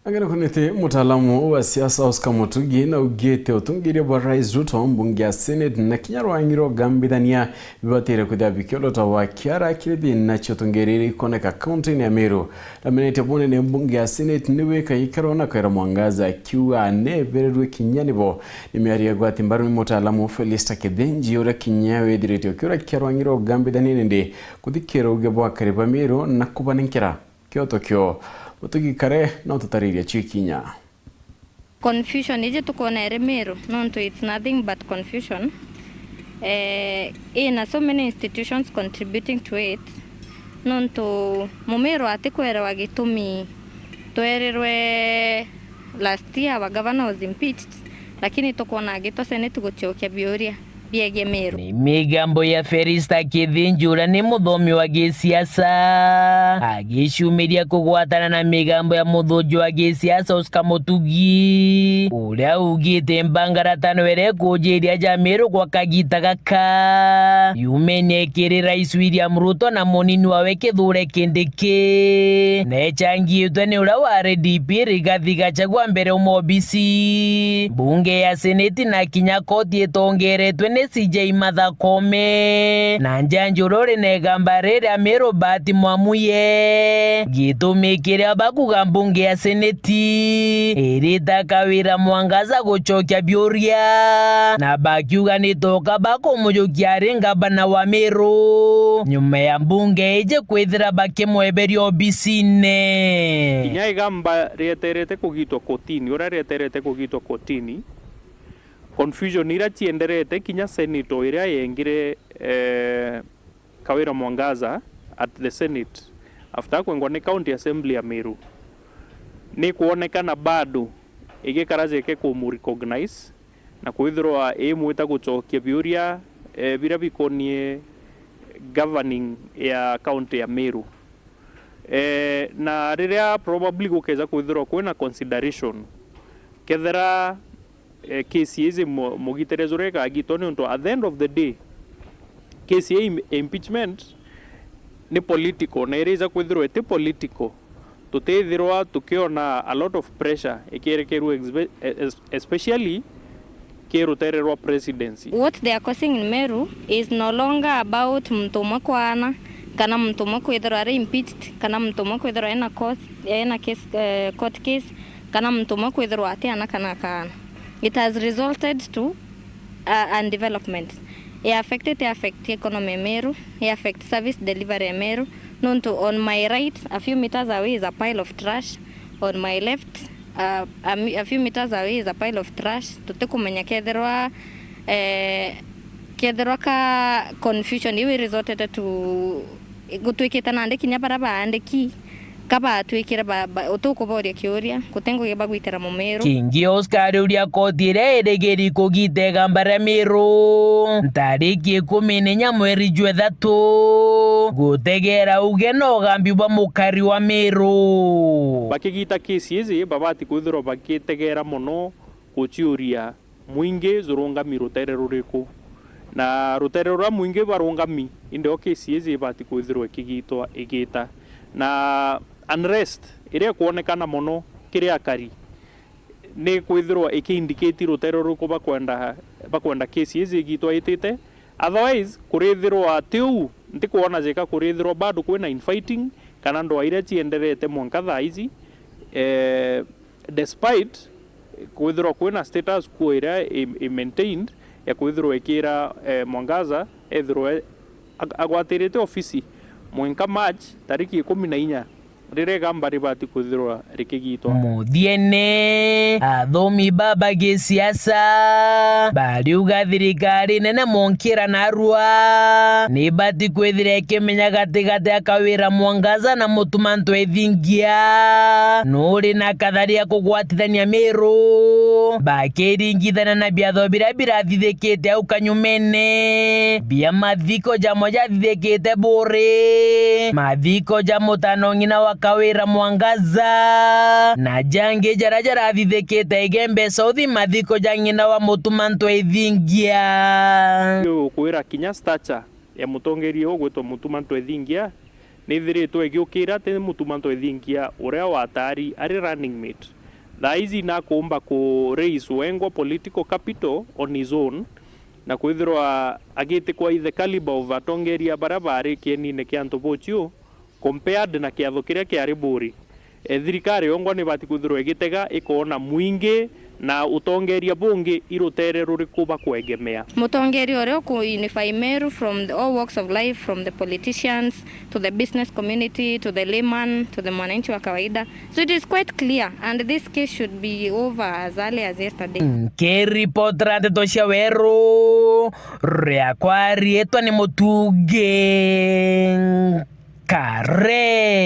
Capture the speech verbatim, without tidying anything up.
Ang'ana kunite mutaalamu wa siasa Oscar Mutugi na ugite utungiria bwa Rais Ruto, mbunge ya Senate na kinya rwangi rwa ugambithania bibatire kwithira bikiolota wa kiara kiri thina cia utungiriri ikoneka kaunti-ini ya Meru. Aminite bunene mbunge ya Senate niwe kaikaro na Kawira Mwangaza akiuga nebererwe kinya nibo ni miario ya gwati mbaru ni mutaalamu Felista Kithinji uria kinya withirite ukiura kia rwangi rwa ugambithania nindi kuthikira uge bwa akari ba Meru na kubanenkera kioto kio. Mutugi Kare no tutariria cio ikinya. Confusion iji tukwona iri Meru, nontu it's nothing but confusion. Eh, ina so many institutions contributing to it, nontu Mumiru atikwerewa gitumi twerirwe last year our governor was impeached, lakini tukwona agitwa Senate gucokia biuria biegie Meru. Ni migambo ya Felista Kithinji, uria ni muthomi wa gisiasa, agiciumiria kugwatana na migambo ya muthunji wa gisiasa Oscar Mutugi, uria ugite mbangaratano iria ikujiria ja Meru gwa kagita gaka yumenie kiri Rais William Ruto na munini wawe Kithure Kindiki, nechangiitwe ni uria wa R D P Rigathi Gachagua mbere umobici. Mbunge ya Seneti na kinya koti itongeretwe ni C J Martha Koome na njanjuro ri na igamba riria Meru Robert Mwamuye. Gitumi kiria bakuga mbunge ya Seneti irita Kawira Mwangaza gucokia biuria, na bakiuga ni toka bakumujukia ari ngavana wa Meru nyuma ya mbunge iji kwithira bakimweberia obisine. Kinya igamba rieterete kugitwa kotini, uria rieterete kugitwa kotini, confusion iria cienderete kinya senator iria yengire, eh, Kawira Mwangaza at the Senate after kwengwa ni County Assembly ya Meru, ni kwonekana bado igikara jeke kumu recognize na kwithirwa imwita gucokia biuria, eh, biria bikonie governing ya county ya Meru. Eh, na riria probably gukeja kwithirwa kwina consideration, kethira, eh, case iji mu-, mugitire juria ikagitwa, niuntu at the end of the day, case ya im-, impeachment ni political, na irija kwithirwa iti political, tutithirwa tukiona a lot of pressure ikierekerua expe-, es-, especially ki rutere rwa presidency. What they are causing in Meru is no longer about muntu umwe kwaana, kana muntu umwe kwithirwa ari impeached, kana muntu umwe kwithirwa ena cause, ena case, eh, court case, kana muntu umwe kwithirwa atiana kana akaana. It has resulted to, uh, undevelopment. I affect, it affect economy ya Meru, I affect service delivery ya Meru. Nontu on my right, a few meters away is a pile of trash. On my left, uh, a mi-, a few meters away is a pile of trash. Tutikumenya kethirwa, eh, kethirwa ka confusion iu i resulted to gutwikite nandi kinya baria baandiki ka batwikire ba, ba, utukuboria kiuria, guti ngugi bagwitira Mumiru. Kingi Oscar ariuria koti iria irigiri kugita igamba ria Meru ntariki ikumi na inya mweri jwa ithatu, gutegera uge na ugambi bwa mukari wa Meru. Bakigita kesi iji, babati kwithirwa bagitegera mono guciuria mwingi jurungami rutere ruriku, na rutere ruria mwingi barungami, indi o kesi iji ibati kwithirwa ikigitwa igita. Na unrest iria ikwonekana mono kiri akari ni kwithirwa iki indicate rutere ruriku bakwenda, bakwenda kesi iji igitwa itite. Otherwise, kurithirwa ti uu, ntikwona jeka kurithirwa bado kwina infighting kana ndwaa iria cienderete mwanka thaa iji, eh, despite kwithirwa kwina status quo iria i, i maintained ya kwithirwa ikira, eh, Mwangaza ethirwe ag-, agwatirite ofisi mwanka March tariki ikumi na inya, riria igamba ribati kwithirwa rikigitwa. Muthiene, athomi ba ba gisiasa bariuga thirikari nene monkira narua nibati kwithira ikimenya gatigati ya Kawira Mwangaza na Mutuma Ntwethingia nuri na kathari ya kugwatithania Miru, bakiringithania na biatho biria birathithikite au kanyumene bia mathiko jamo jathithikite Buri, mathiko ja mutano ng'ina wa Kawira Mwangaza, na jangi jaria jarathithikite Igembe South, mathiko ja ng'ina wa Mutuma Ntwethingia. Ukwira kinya stature ya mutongeria ugwitwa Mutuma Ntwethingia Nithiritwe igiukira ti Mutuma Ntwethingia uria wataari ari running mate. Thaa ici nakuumba ku raise wengwa political capital on his own, na kwithirwa agitikwa i the caliber of atongeria baria baari kienine kia antu buciu, compared na kiatho kiria kiari buri. E, thirikari yongwa nibati kwithirwa igitega ikoona mwingi na utongeria bungi i rutere ruriku bakwegemea. Mutongeria uria uku unify Meru from the all walks of life, from the politicians to the business community to the layman to the mwananchi wa kawaida. So it is quite clear and this case should be over as early as yesterday. Nkiripotera ndeto cia Weru, riakwa riitwa ni Mutungi Nkare.